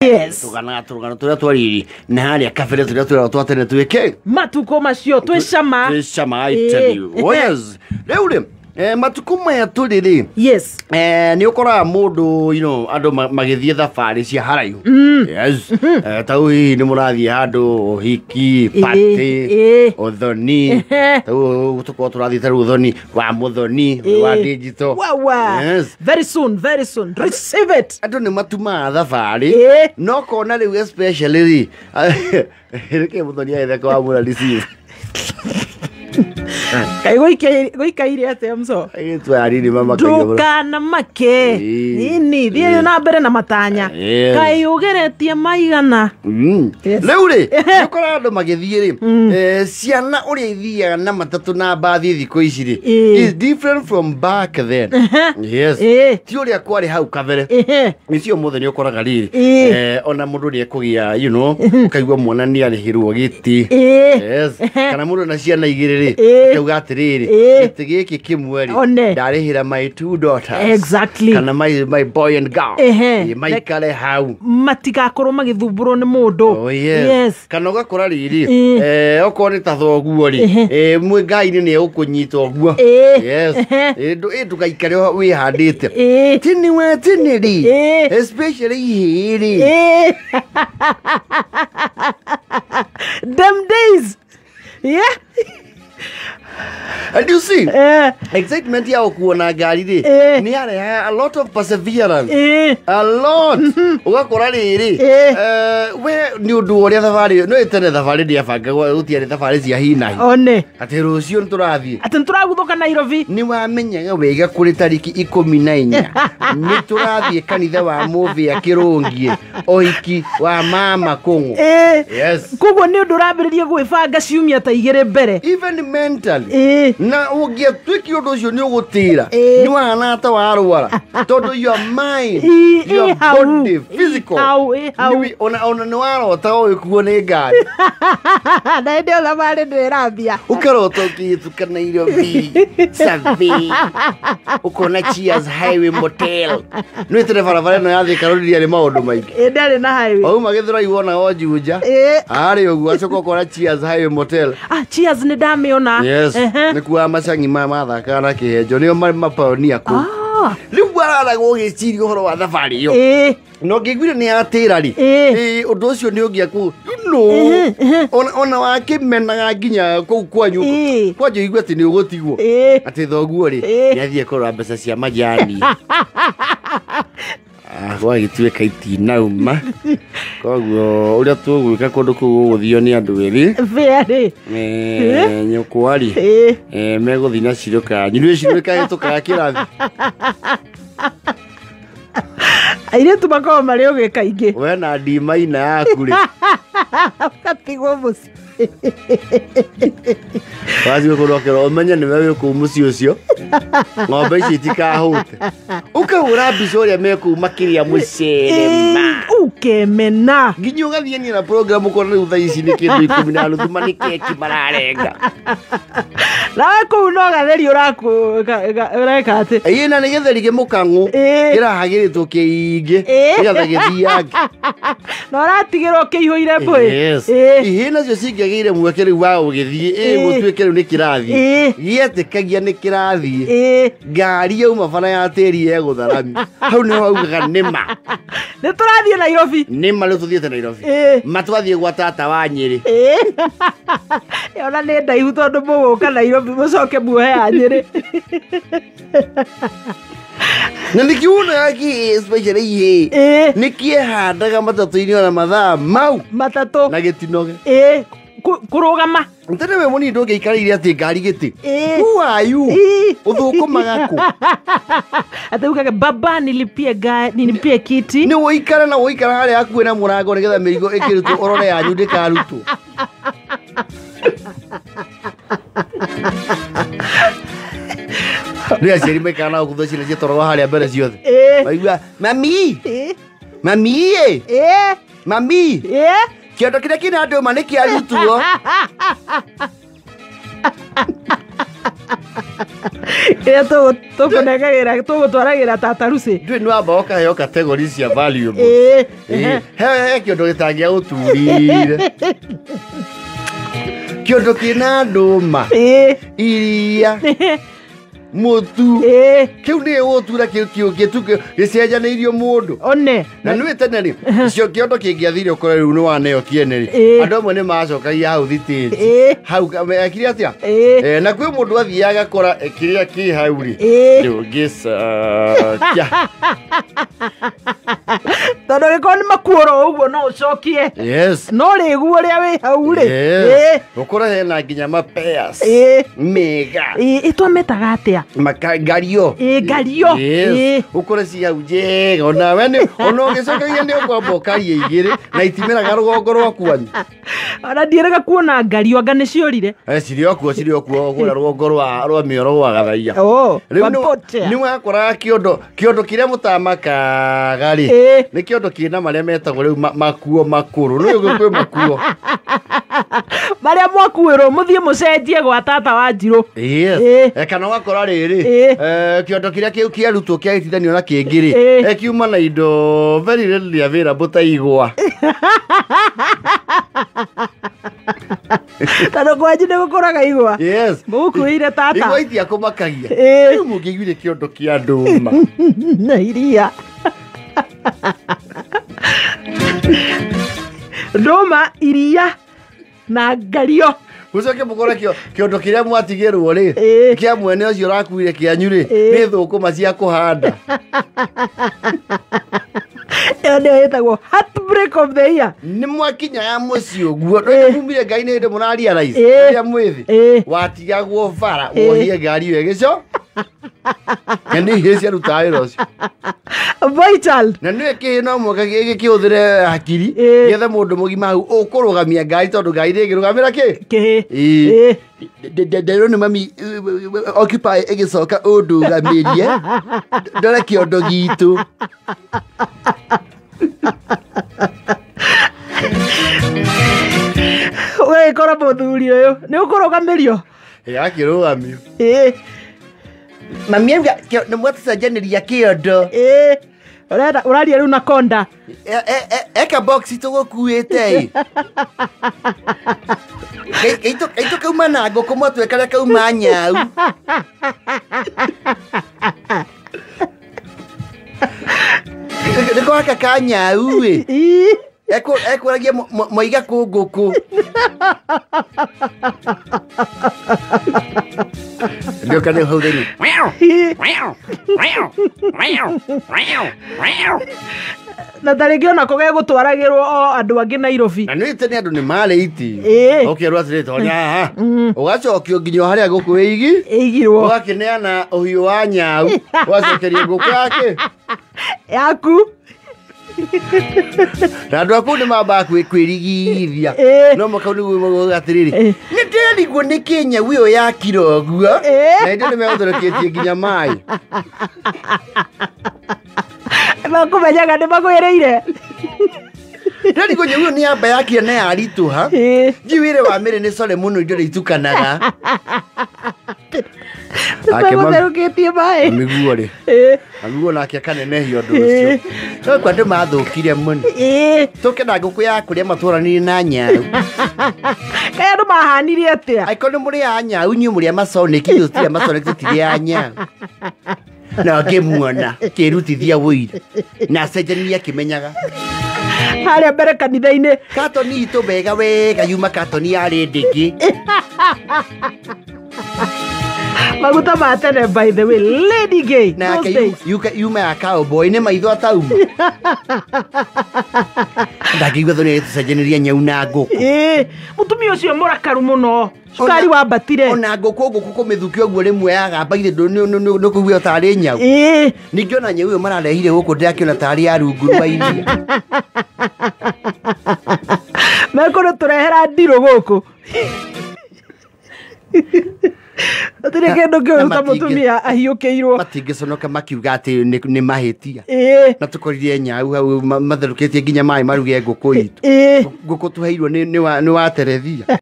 Yes. Tũganaga tũrũgano tũrĩa twariri na harĩa kabere tũrĩa twĩragwo twa tene twĩke Matukũ macio twĩ cama. Twĩ cama, I tell you. Oh, yes. Rĩu rĩ, matukũ maya tũrĩ rĩ, Yes. nĩ ũkoraga mũndũ, andũ magĩthiĩ thabarĩ cia haraihu. Yes. Ta rĩu hihi nĩ mũrathiĩ handũ ũhiki, party, ũthoni. Ta rĩu tũkorwo tũrathiĩ ta rĩu ũthoni wa mũthoni wa digital. Wawa. Yes. Very soon, very soon. Receive it. Andũ nĩ matumaga thabarĩ no kona rĩu especially rĩ, rĩkĩ mũthoni agĩtheka wa mũra receive. Kaĩ gũikaire atĩa mco? Airĩtu aya anini mamakagia mũno. Ndũkanamake. Nini, thiĩ na mbere na matanya. Yes. Kaĩ ũgeretie maigana. Yes. Rĩu rĩ, nĩũkoraga andũ magĩthiĩ rĩ, ciana ũrĩa ithiaga na matatũ na mbathi thikũ ici rĩ, is different from back then. Yes. Ti ũrĩa kwarĩ hau kabere. Nĩcio ũmũthĩ nĩ ũkoraga rĩrĩ, ona mũndũ nĩ ekũgĩa, ũkaigua mwana nĩ arĩhĩrwo gĩtĩ. Yes. Kana mũndũ na ciana igĩrĩ rĩ, akauga atĩrĩrĩ, gĩtĩ gĩkĩ kĩmwe rĩ, One. ndarĩhĩra my two daughters. Exactly. Kana my boy and girl. Maikare hau. Matigakorwo magĩthumbũrwo nĩ mũndũ. Oh, yes. Yes. Kana ũgakora rĩrĩ, okorwo nĩ ta thoguo rĩ, mwĩ ngai-inĩ nĩ egũkũnyita ũguo. Yes. Ndũgaikare wĩhandĩte. Tini we tini rĩ. Especially ihĩĩ rĩ. Them days. Yeah. And you see, excitement ya kuona ngari rĩ, nĩ yarehaga a lot of perseverance. A lot. Ũgakora rĩrĩ, we nĩ ũndũ wa ũrĩa thabarĩ, no ĩtene thabarĩ ndĩabangagwo, gũtiarĩ thabarĩ cia hi na hi. One. Atĩ rũciũ nĩ tũrathiĩ. Atĩ nĩ tũraguthũka Nairobi. Nĩ wamenyaga wega kũrĩ tarĩki 14. Nĩ tũrathiĩ kanitha wa Mũthĩa Kĩrũngiĩ, ũhiki wa mama Kũng'ũ. Yes. Koguo nĩ ũndũ ũrambĩrĩria gwĩbanga ciumia ta igĩrĩ mbere. Even mentally. Na ũngĩatuĩkire ũndũ ũcio nĩ ũgũtĩra. Nĩ wahana ta warwara. Tondũ your mind, your body, physical. Hau. Nĩ ona nĩ warota ũgĩkuo nĩ ngari. Na hĩndĩ ĩyo thabarĩ ndĩrambia. Ũkarota ũkĩhĩtũka Nairobi, Survey, ũkona Cheers Highway Motel. Nĩ wĩtĩre barabara ĩno ya Thika Road ndĩarĩ maũndũ maingĩ. Ndĩarĩ na highway. Wauma Gĩthũrai wona o Juja. Arĩ ũguo acoka ũkona Cheers Highway Motel. Cheers nĩ ndamĩona. Yes. Nĩ kuo macangi maya mathakaga na kĩhenjo, nĩo mapaonia kũu. Rĩu wararagwo ũgĩciria ũhoro wa thabarĩ ĩyo. Na ũngĩiguire nĩ yatĩra rĩ, ũndũ ũcio nĩ ũngĩaku, ona wakĩmenaga nginya kũu kwanyu. Kwanja ũigue atĩ nĩ ũgũtigwo. Atĩ thoguo rĩ, nĩ athiĩ kũrora mbeca cia majani. Gwagĩtuĩka itinauma. Koguo ũrĩa tũgwĩka kũndũ kũu gũgũthio nĩ andũ erĩ. Very. Nyũkwa rĩ, megũthiĩ na Shiro kanyu. Nĩ Shiro ĩkahĩtũkaga kĩrathi. Airĩtu makoragwo marĩ ũgĩ kaingĩ. We na ndimaina yaku rĩ. Ũgatigwo mũciĩ. Wathiĩ kũndũ ũkerwo ũmenye nĩwe wĩ kũu mũciĩ ũcio. Ng'ombe ici itikahũte. Ũkahũra mbica ũrĩa me kũu makĩria mũcere ma. Ũkemena. Nginya ũgathiania na program ũkona rĩu thaa ici nĩ kĩndũ ikũmi na nuthu ma nĩ keki mararenga. Nawe kũu no gatheri ũreka atĩ. Ĩĩ, na nĩ gĩtheri kĩmũkang'ũ. Kĩrahagĩrĩtwo kĩingĩ. Nĩgetha gĩthiange. Na ũratigĩrwo kĩihũire mbũĩ. Yes. Ihĩĩ nacio cingĩagĩire mweke rĩu wa gũgĩthiĩ, gũtuĩke rĩu nĩ kĩrathiĩ. Gĩetĩkagia nĩ kĩrathiĩ. Ngari yauma bara ya tĩri egũtharami. Hau nĩho augaga nĩma. Nĩ tũrathiĩ Nairobi. Nĩma rĩu tũthiĩte Nairobi. Ma twathiĩ gwa tata wa Nyĩrĩ. Ona nĩ ndaihu tondũ mũgũka Nairobi mũcoke muohe ya Nyĩrĩ. Na nĩkĩonaga kĩ especially ihĩĩ. Nĩ kĩehandaga matatũ-inĩ ona mathaa mau. Matatũ. Na gĩtinoge. Kũrũgama. Tene we mũnini ndũngĩikarĩire atĩ ngari gĩtĩ. Who are you? Ũthũkũmaga kũ? Atĩ ugaga, baba, nilipie nilipie kiti. Nĩ ũikare na ũikare harĩa hakuhĩ na mũrango nĩgetha mĩrigo ĩkĩrutwo ũrore yanyu ndĩkarutwo. Nĩ aciari maikaraga na gũkũ ciana ciatwaragwo harĩa mbere ciothe. Maigua, mami! Mami ĩ! Mami! Kĩondo kĩrĩa kĩna ndũma nĩ kĩarutwo. Ĩrĩa tũkũnengagĩra tũgũtwaragĩra tata Lucy. Ndũĩ nĩ wamba ũkaheo category cia valuables. Ĩĩ. He kĩondo gĩtangĩagũturire. Kĩondo kĩna ndũma. Iria. Mũtu. Kĩu nĩ gĩgũtura kĩu kĩu gĩcenjanĩirio mũndũ. One. Na nĩ tene rĩ, icio kĩondo kĩngĩathire ũkore rĩu nĩ waneo kĩene rĩ. Andũ amwe nĩ macokagia hau thitĩnji. Hau ekire atĩa? Na kwĩ mũndũ athiaga agakora kĩrĩa kĩ hau rĩ. Ndũngĩcokia. Tondũ gĩkorwo nĩ makuoro ũguo no ũcokie. Yes. No rĩgu ũrĩa wĩ hau rĩ. Ũkore hena nginya mapears. Mega. Ĩtwametaga atĩa? Ngario. Ngario. Yes. Ũkore ci hau njega onawe nĩ ona ũgĩcokagia nĩ ũkwamba ũkaria igĩrĩ na itimeraga rũgongo rwa kwanyu. Ona ndiĩrĩga kuona ngario anga nĩ ciũrire. Cirĩ o kuo cirĩ o kuo kũrĩa rũgongo rwa mĩoro gwa Gathaia. Rĩu nĩ wakoraga kĩondo kĩrĩa mũtamakaga rĩ nĩ kĩondo kĩna marĩa metagwo rĩu makuo makũrũ. Nĩ ũguo kwĩ makuo. Marĩa mwakuĩrwo mũthiĩ mũcenjie gwa tata wa Njirũ. Yes. Kana ũgakora rĩrĩ kĩondo kĩrĩa kĩu kĩarutwo kĩahĩtithanio na kĩngĩ rĩ kiuma na indo very readily available ta igwa. Tondũ kwanyu nĩ gũkũraga igwa. Yes. Mũgũkuĩire tata. Igwa itiakũmakagia. Rĩu mũngĩiguire kĩondo kĩa ndũma. Na iria. Ndũma, iria na ngario. Mũcoke mũkore kĩondo kĩrĩa mwatigĩrwo rĩ kĩa mwene ũcio ũrakuire kĩanyu rĩ nĩ thũkũma cia kũhanda. Ĩyo nĩyo ĩtagwo heartbreak of the year. Nĩ mwakinyaga mũciĩ ũguo nĩ mumire ngai nĩ hĩndĩ mũra realize rĩrĩa mwĩthĩ watigagwo bara wohie ngari ĩyo ĩgĩco na nĩ ihĩĩ ciarutaga wĩra ũcio. Boy child. Na nĩ kĩhĩĩ no mũhaka gĩkĩhũthĩre hakiri gĩethe mũndũ mũgima hau ũkũrũgamia ngari tondũ ngari ndĩngĩrũgamĩra kĩ? Kĩhĩĩ. Nderwo nĩ mami occupy ĩgĩcoka ũndũgamĩrie ndore kĩondo gitũ. Ũgagĩkora mũthuri ũyũ nĩ ũkũrũgamĩrio. Akĩrũgamio. Mami auga nĩ mwatũcenjanĩria kĩondo. Ũraria rĩu na konda. Eka box tũgũkuĩte ĩ. Gaitũ kauma na ngũkũ mwatwe karĩa kauma nyau. Nĩko gaka ka nyau ĩ. Ekũragia mwaiga kũ ngũkũ. Ndio nĩ hau thĩinĩ. Na ta rĩngĩ onako gegũtwaragĩrwo o andũ angĩ Nairobi. Na nĩ tene andũ nĩ marĩ iti. Ũkerwo atĩrĩ tonya haha. Ũgacokio nginya harĩa ngũkũ ĩigirwo. Ũgakĩneana ũhiũ wa nyau. Ũgacokeria ngũkũ yake. Yaku. Na andũ a kũu nĩ mambaga kwĩrigithia. No mũka nĩguo maugaga atĩrĩrĩ nĩ ndĩrarigwo nĩkĩ nyau ĩyo yakira ũguo. Na hĩndĩ ĩyo nĩ megũtherũkĩtie nginya maĩ. Makũmenyaga nĩ magwĩrĩire. Ndĩrarigwo nyau ĩyo nĩ yamba yakira na yaritũha. Njiuĩre wa mĩrĩ nĩ core mũno indo iria itukanaga. Megũtherũkĩtie maĩ. Mĩguo rĩ. Mĩguo nake akanenehia ũndũ ũcio. No kwa andũ mathũkire mũno. Tũke na ngũkũ ya kũrĩa matũranirie na nyau. Kaĩ andũ mahanire atĩa? Angĩkorwo nĩ mũrĩaga nyau inyuĩ mũrĩ a Masonic, ithuĩ tũtirĩ a Masonic tũtirĩaga nyau. Na ngĩmuona kĩrutithia wũira na acenjania akĩmenyaga. Harĩa mbere kanitha-inĩ. Katoni itũ wega wega yuma katoni yarĩ ndĩngĩ. Maguta ma tene by the way, Lady Gay. Nake yuma ya cowboy nĩ maitho atauma. Ndangĩigua thoni agĩtũcenjanĩria nyau na ngũkũ. Mũtumia ũcio mũrakaru mũno. Cukari wambatire. Ona ngũkũ kũmĩthukia ũguo rĩmwe yagamba ithe nĩ kũigua tarĩ nyau. Ningĩ ona nyau ĩyo mararehire gũkũ ndĩrakĩona tarĩ ya rungu rwa iria. Mekũrĩtũrehera ndirũ gũkũ. Gũtirĩ kĩndũ kĩũru ta mũtumia ahiũkĩirwo. Matingĩconoka makiuga atĩ nĩ mahĩtia. Na tũkorire nyau hau matherũkĩtie nginya maĩ maruge ngũkũ itũ. Ngũkũ tũheirwo nĩ waterethia.